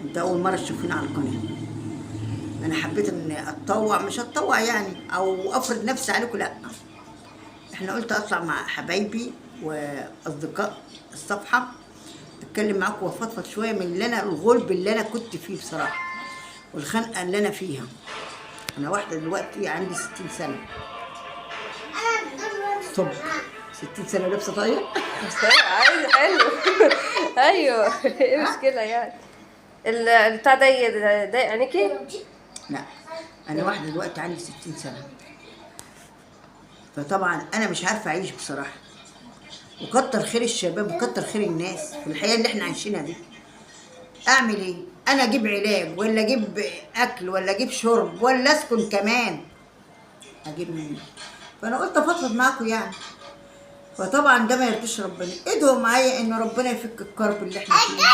انت اول مرة تشوفيني على القناة. انا حبيت ان اتطوع، مش اتطوع يعني او افرض نفسي عليكم، لا، احنا قلت اطلع مع حبايبي واصدقاء الصفحة، اتكلم معاكم وافضفض شوية من اللي انا الغلب اللي انا كنت فيه بصراحة، والخنقه اللي انا فيها. انا واحدة دلوقتي عندي 60 سنة. طب 60 سنة لابسه طاقية؟ بس عايز حلو. ايوه، ايه المشكلة يعني؟ البتاع ده ضايق عينيكي؟ لا، انا واحدة دلوقتي عندي 60 سنة، فطبعا انا مش عارفه اعيش بصراحة. وكتر خير الشباب وكتر خير الناس في الحياة اللي احنا عايشينها دي. اعمل ايه؟ انا اجيب علاج ولا اجيب اكل ولا اجيب شرب ولا اسكن كمان؟ اجيب منين؟ فانا قلت افضفض معاكم يعني. فطبعا ده ما يرضيش ربنا. ادعوا معايا ان ربنا يفك الكرب اللي احنا فيه.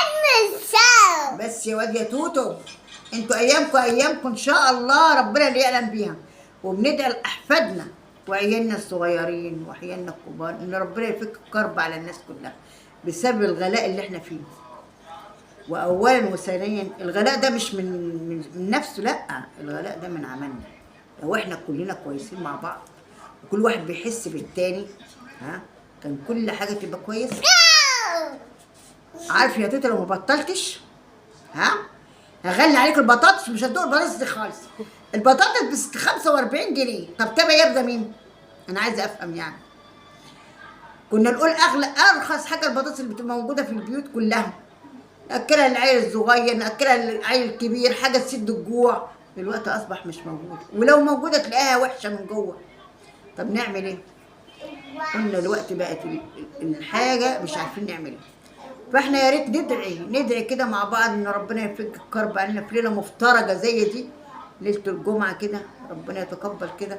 بس يا واد يا توتو، انتوا ايامكم ايامكم ان شاء الله ربنا اللي يعلم بيها. وبندعي لاحفادنا وعيالنا الصغيرين وعيالنا الكبار ان ربنا يفك الكرب على الناس كلها بسبب الغلاء اللي احنا فيه. واولا وثانيا الغلاء ده مش من نفسه، لا، الغلاء ده من عملنا. لو احنا كلنا كويسين مع بعض وكل واحد بيحس بالتاني، ها، كان كل حاجة تبقى كويسة. عارف يا توتو لو ما بطلتش، ها، هغلي عليك البطاطس، مش هتدوق البطاطس دي خالص. البطاطس ب 45 جنيه. طب تبقى يرضى مين؟ انا عايزه افهم يعني. كنا نقول اغلى ارخص حاجة البطاطس اللي بتبقى موجودة في البيوت كلها، ناكلها للعيل الصغير، ناكلها للعيل الكبير، حاجة تسد الجوع. دلوقتي اصبح مش موجودة، ولو موجودة تلاقيها وحشة من جوه. طب نعمل ايه؟ قلنا الوقت بقت الحاجة مش عارفين نعمل ايه. فاحنا يا ريت ندعي كده مع بعض ان ربنا يفك الكرب علينا في ليلة مفترجه زي دي، ليلة الجمعة كده، ربنا يتقبل كده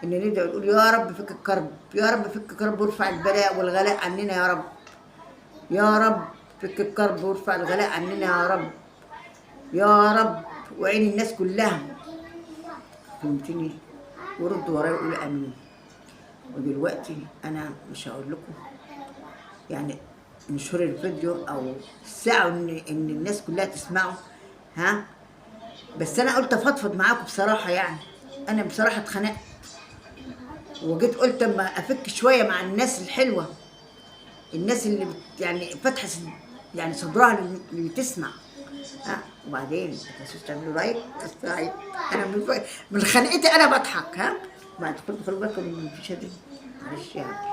ان ندعي ونقول يا رب فك الكرب، يا رب فك الكرب وارفع البلاء والغلاء عننا يا رب، يا رب فك الكرب وارفع الغلاء عننا يا رب، يا رب، وعين الناس كلها. فهمتني؟ وردوا ورايا وقولوا امين. ودلوقتي انا مش هقول لكم يعني انشر الفيديو او الساعة ان الناس كلها تسمعه، ها، بس انا قلت افضفض معاكم بصراحة يعني. انا بصراحة اتخنقت وجيت قلت اما افك شوية مع الناس الحلوة، الناس اللي يعني فاتحة يعني صدرها اللي تسمع، ها. وبعدين ما تنسوش تعملوا like، subscribe. انا من خنقتي انا بضحك، ها. بعد خدوا بالكم من الفيشه دي، معلش يعني.